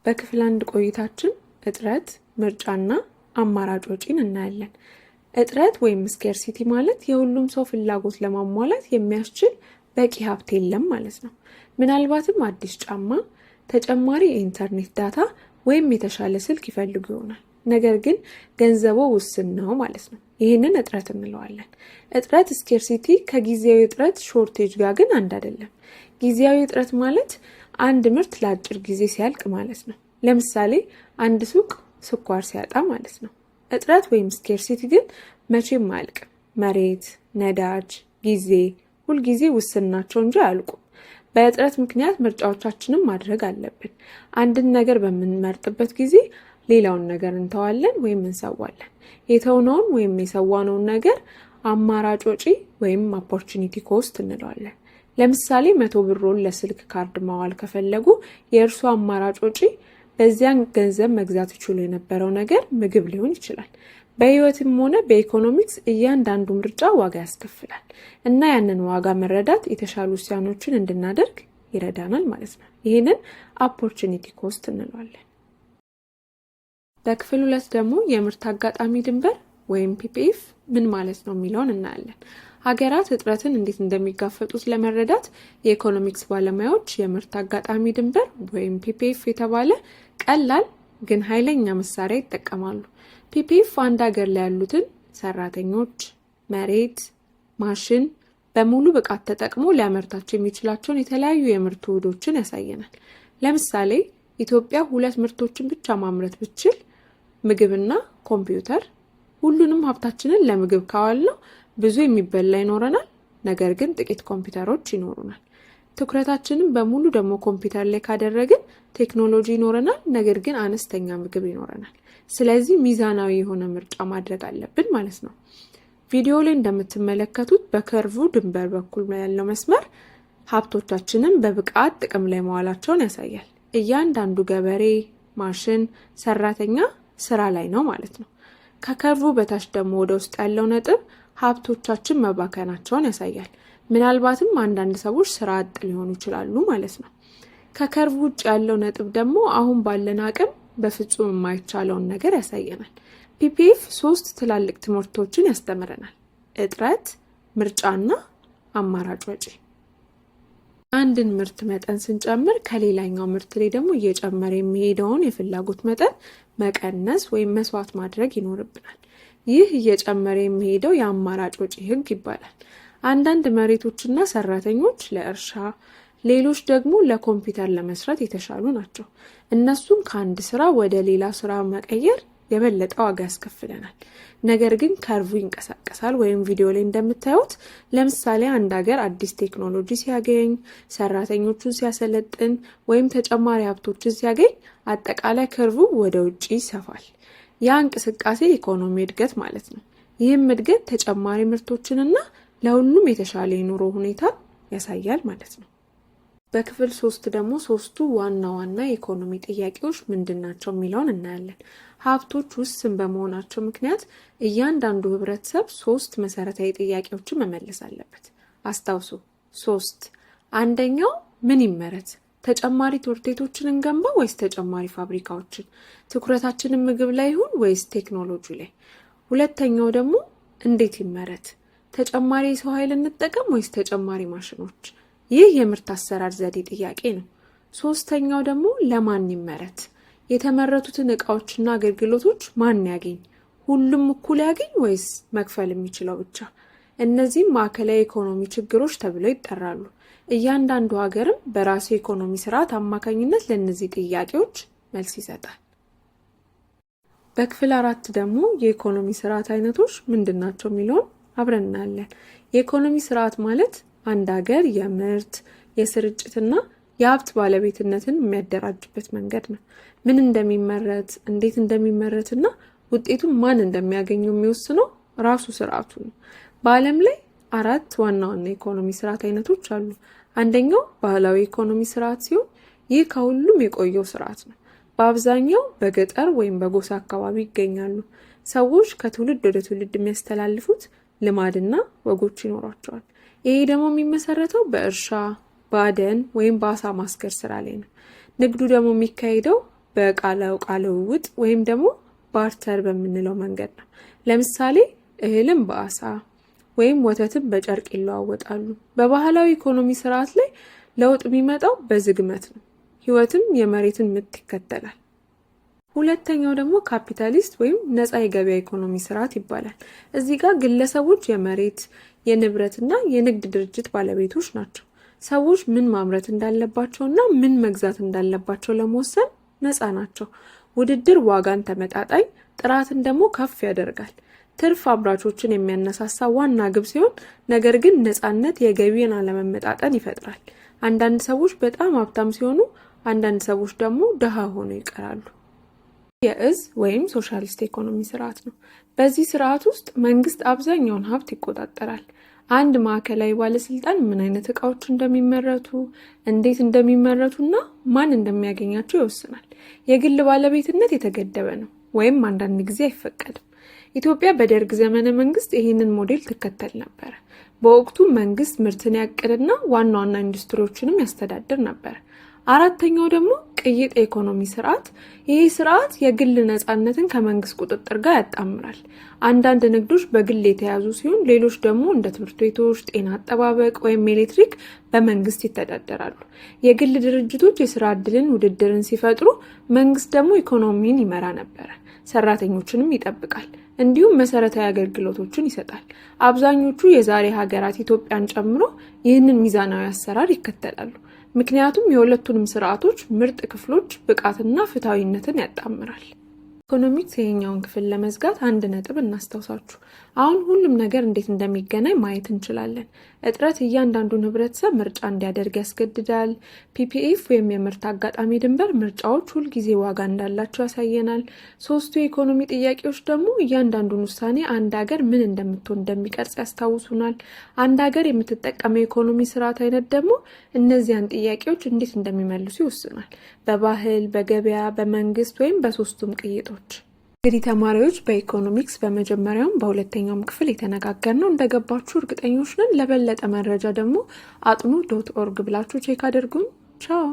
በክፍል አንድ ቆይታችን እጥረት፣ ምርጫና አማራጭ ወጪን እናያለን። እጥረት ወይም scarcity ማለት የሁሉም ሰው ፍላጎት ለማሟላት የሚያስችል በቂ ሀብት የለም ማለት ነው። ምናልባትም አዲስ ጫማ፣ ተጨማሪ የኢንተርኔት data ወይም የተሻለ ስልክ ይፈልጉ ይሆናል። ነገር ግን ገንዘቦ ውስን ነው ማለት ነው። ይህንን እጥረት እንለዋለን። እጥረት scarcity ከጊዜያዊ እጥረት shortage ጋር ግን አንድ አይደለም። ጊዜያዊ እጥረት ማለት አንድ ምርት ለአጭር ጊዜ ሲያልቅ ማለት ነው። ለምሳሌ አንድ ሱቅ ስኳር ሲያጣ ማለት ነው። እጥረት ወይም scarcity ግን መቼም አያልቅም። መሬት፣ ነዳጅ፣ ጊዜ ሁልጊዜ ውስን ናቸው እንጂ አያልቁም። በእጥረት ምክንያት ምርጫዎቻችንን ማድረግ አለብን። አንድን ነገር በምንመርጥበት ጊዜ ሌላውን ነገር እንተዋለን ወይም እንሰዋለን። የተውነውን ወይም የሰዋነውን ነገር አማራጭ ወጪ ወይም opportunity cost እንለዋለን። ለምሳሌ 100 ብሮን ለስልክ ካርድ ማዋል ከፈለጉ የእርሱ አማራጭ ወጪ በዚያን ገንዘብ መግዛት ይችሉ የነበረው ነገር ምግብ ሊሆን ይችላል። በህይወትም ሆነ በኢኮኖሚክስ እያንዳንዱ ምርጫ ዋጋ ያስከፍላል እና ያንን ዋጋ መረዳት የተሻሉ ውሳኔዎችን እንድናደርግ ይረዳናል ማለት ነው። ይህንን opportunity cost እንለዋለን። በክፍል ሁለት ደግሞ የምርት አጋጣሚ ድንበር ወይም PPF ምን ማለት ነው የሚለውን እናያለን። ሀገራት እጥረትን እንዴት እንደሚጋፈጡት ለመረዳት የኢኮኖሚክስ ባለሙያዎች የምርት አጋጣሚ ድንበር ወይም PPF የተባለ ቀላል ግን ኃይለኛ መሳሪያ ይጠቀማሉ። PPF አንድ ሀገር ላይ ያሉትን ሰራተኞች፣ መሬት፣ ማሽን በሙሉ ብቃት ተጠቅሞ ሊያመርታቸው የሚችላቸውን የተለያዩ የምርት ውህዶችን ያሳየናል። ለምሳሌ ኢትዮጵያ ሁለት ምርቶችን ብቻ ማምረት ብትችል፣ ምግብና ኮምፒውተር፣ ሁሉንም ሀብታችንን ለምግብ ካዋልነው ብዙ የሚበላ ይኖረናል፣ ነገር ግን ጥቂት ኮምፒውተሮች ይኖሩናል። ትኩረታችንን በሙሉ ደግሞ ኮምፒውተር ላይ ካደረግን ቴክኖሎጂ ይኖረናል፣ ነገር ግን አነስተኛ ምግብ ይኖረናል። ስለዚህ ሚዛናዊ የሆነ ምርጫ ማድረግ አለብን ማለት ነው። ቪዲዮ ላይ እንደምትመለከቱት በ curve ድንበር በኩል ያለው መስመር ሀብቶቻችንን በብቃት ጥቅም ላይ መዋላቸውን ያሳያል። እያንዳንዱ ገበሬ፣ ማሽን፣ ሰራተኛ ስራ ላይ ነው ማለት ነው። ከ curve በታች ደግሞ ወደ ውስጥ ያለው ነጥብ ሀብቶቻችን መባከናቸውን ያሳያል። ምናልባትም አንዳንድ ሰዎች ስራ አጥ ሊሆኑ ይችላሉ ማለት ነው። ከ curve ውጭ ያለው ነጥብ ደግሞ አሁን ባለን አቅም በፍጹም የማይቻለውን ነገር ያሳየናል። PPF ሶስት ትላልቅ ትምህርቶችን ያስተምረናል፦ እጥረት፣ ምርጫና አማራጭ ወጪ። አንድን ምርት መጠን ስንጨምር ከሌላኛው ምርት ላይ ደግሞ እየጨመረ የሚሄደውን የፍላጎት መጠን መቀነስ ወይም መስዋዕት ማድረግ ይኖርብናል። ይህ እየጨመረ የሚሄደው የአማራጭ ወጪ ህግ ይባላል። አንዳንድ መሬቶችና ሰራተኞች ለእርሻ፣ ሌሎች ደግሞ ለኮምፒውተር ለመስራት የተሻሉ ናቸው። እነሱን ከአንድ ስራ ወደ ሌላ ስራ መቀየር የበለጠ ዋጋ ያስከፍለናል። ነገር ግን curve ይንቀሳቀሳል ወይም ቪዲዮ ላይ እንደምታዩት ለምሳሌ አንድ ሀገር አዲስ ቴክኖሎጂ ሲያገኝ፣ ሰራተኞቹን ሲያሰለጥን ወይም ተጨማሪ ሀብቶችን ሲያገኝ አጠቃላይ curve ወደ ውጭ ይሰፋል። ያ እንቅስቃሴ የኢኮኖሚ እድገት ማለት ነው። ይህም እድገት ተጨማሪ ምርቶችንና ለሁሉም የተሻለ የኑሮ ሁኔታ ያሳያል ማለት ነው። በክፍል ሶስት ደግሞ ሶስቱ ዋና ዋና የኢኮኖሚ ጥያቄዎች ምንድን ናቸው የሚለውን እናያለን። ሀብቶች ውስን በመሆናቸው ምክንያት እያንዳንዱ ህብረተሰብ ሶስት መሰረታዊ ጥያቄዎችን መመለስ አለበት። አስታውሱ፣ ሶስት። አንደኛው ምን ይመረት? ተጨማሪ ትምህርት ቤቶችን እንገንባ ወይስ ተጨማሪ ፋብሪካዎችን? ትኩረታችንን ምግብ ላይ ይሁን ወይስ ቴክኖሎጂ ላይ? ሁለተኛው ደግሞ እንዴት ይመረት? ተጨማሪ የሰው ኃይል እንጠቀም ወይስ ተጨማሪ ማሽኖች? ይህ የምርት አሰራር ዘዴ ጥያቄ ነው። ሶስተኛው ደግሞ ለማን ይመረት? የተመረቱትን እቃዎችና አገልግሎቶች ማን ያገኝ? ሁሉም እኩል ያገኝ ወይስ መክፈል የሚችለው ብቻ? እነዚህም ማዕከላዊ የኢኮኖሚ ችግሮች ተብለው ይጠራሉ። እያንዳንዱ ሀገርም በራሱ የኢኮኖሚ ስርዓት አማካኝነት ለእነዚህ ጥያቄዎች መልስ ይሰጣል። በክፍል አራት ደግሞ የኢኮኖሚ ስርዓት አይነቶች ምንድን ናቸው የሚለውን አብረን እናያለን። የኢኮኖሚ ስርዓት ማለት አንድ ሀገር የምርት፣ የስርጭትና የሀብት ባለቤትነትን የሚያደራጅበት መንገድ ነው። ምን እንደሚመረት፣ እንዴት እንደሚመረትና ውጤቱን ማን እንደሚያገኘው የሚወስነው ራሱ ስርዓቱ ነው። በዓለም ላይ አራት ዋና ዋና የኢኮኖሚ ስርዓት አይነቶች አሉ። አንደኛው ባህላዊ የኢኮኖሚ ስርዓት ሲሆን ይህ ከሁሉም የቆየው ስርዓት ነው። በአብዛኛው በገጠር ወይም በጎሳ አካባቢ ይገኛሉ። ሰዎች ከትውልድ ወደ ትውልድ የሚያስተላልፉት ልማድና ወጎች ይኖሯቸዋል። ይሄ ደግሞ የሚመሰረተው በእርሻ፣ በአደን ወይም በአሳ ማስገር ስራ ላይ ነው። ንግዱ ደግሞ የሚካሄደው በእቃ ለእቃ ልውውጥ ወይም ደግሞ barter በምንለው መንገድ ነው። ለምሳሌ እህልን በአሳ ወይም ወተትን በጨርቅ ይለዋወጣሉ። በባህላዊ ኢኮኖሚ ስርዓት ላይ ለውጥ የሚመጣው በዝግመት ነው። ህይወትም የመሬትን ምት ይከተላል። ሁለተኛው ደግሞ ካፒታሊስት ወይም ነፃ የገበያ ኢኮኖሚ ስርዓት ይባላል። እዚህ ጋር ግለሰቦች የመሬት፣ የንብረትና የንግድ ድርጅት ባለቤቶች ናቸው። ሰዎች ምን ማምረት እንዳለባቸው እና ምን መግዛት እንዳለባቸው ለመወሰን ነፃ ናቸው። ውድድር ዋጋን ተመጣጣኝ፣ ጥራትን ደግሞ ከፍ ያደርጋል። ትርፍ አምራቾችን የሚያነሳሳ ዋና ግብ ሲሆን፣ ነገር ግን ነፃነት የገቢን አለመመጣጠን ይፈጥራል። አንዳንድ ሰዎች በጣም ሀብታም ሲሆኑ፣ አንዳንድ ሰዎች ደግሞ ድሃ ሆነው ይቀራሉ። የእዝ ወይም ሶሻሊስት ኢኮኖሚ ስርዓት ነው። በዚህ ስርዓት ውስጥ መንግስት አብዛኛውን ሀብት ይቆጣጠራል። አንድ ማዕከላዊ ባለስልጣን ምን አይነት እቃዎች እንደሚመረቱ፣ እንዴት እንደሚመረቱ እና ማን እንደሚያገኛቸው ይወስናል። የግል ባለቤትነት የተገደበ ነው ወይም አንዳንድ ጊዜ አይፈቀድም። ኢትዮጵያ በደርግ ዘመነ መንግስት ይህንን ሞዴል ትከተል ነበረ። በወቅቱ መንግስት ምርትን ያቅድና ዋና ዋና ኢንዱስትሪዎችንም ያስተዳድር ነበር። አራተኛው ደግሞ ቅይጥ የኢኮኖሚ ስርዓት። ይህ ስርዓት የግል ነፃነትን ከመንግስት ቁጥጥር ጋር ያጣምራል። አንዳንድ ንግዶች በግል የተያዙ ሲሆን፣ ሌሎች ደግሞ እንደ ትምህርት ቤቶች፣ ጤና አጠባበቅ ወይም ኤሌክትሪክ በመንግስት ይተዳደራሉ። የግል ድርጅቶች የስራ እድልን፣ ውድድርን ሲፈጥሩ፣ መንግስት ደግሞ ኢኮኖሚን ይመራ ነበረ። ሰራተኞችንም ይጠብቃል። እንዲሁም መሰረታዊ አገልግሎቶችን ይሰጣል። አብዛኞቹ የዛሬ ሀገራት ኢትዮጵያን ጨምሮ ይህንን ሚዛናዊ አሰራር ይከተላሉ። ምክንያቱም የሁለቱንም ስርዓቶች ምርጥ ክፍሎች ብቃትና ፍትሐዊነትን ያጣምራል። ኢኮኖሚክስ ይሄኛውን ክፍል ለመዝጋት አንድ ነጥብ እናስታውሳችሁ። አሁን ሁሉም ነገር እንዴት እንደሚገናኝ ማየት እንችላለን። እጥረት እያንዳንዱን ህብረተሰብ ምርጫ እንዲያደርግ ያስገድዳል። PPF ወይም የምርት አጋጣሚ ድንበር ምርጫዎች ሁልጊዜ ዋጋ እንዳላቸው ያሳየናል። ሶስቱ የኢኮኖሚ ጥያቄዎች ደግሞ እያንዳንዱን ውሳኔ አንድ ሀገር ምን እንደምትሆን እንደሚቀርጽ ያስታውሱናል። አንድ ሀገር የምትጠቀመው የኢኮኖሚ ስርዓት አይነት ደግሞ እነዚያን ጥያቄዎች እንዴት እንደሚመልሱ ይወስናል። በባህል፣ በገበያ፣ በመንግስት ወይም በሶስቱም ቅይጦች። እንግዲህ ተማሪዎች፣ በኢኮኖሚክስ በመጀመሪያውም በሁለተኛውም ክፍል የተነጋገርነው እንደገባችሁ እርግጠኞች ነን። ለበለጠ መረጃ ደግሞ አጥኑ.org ብላችሁ check አድርጉን። ቻው።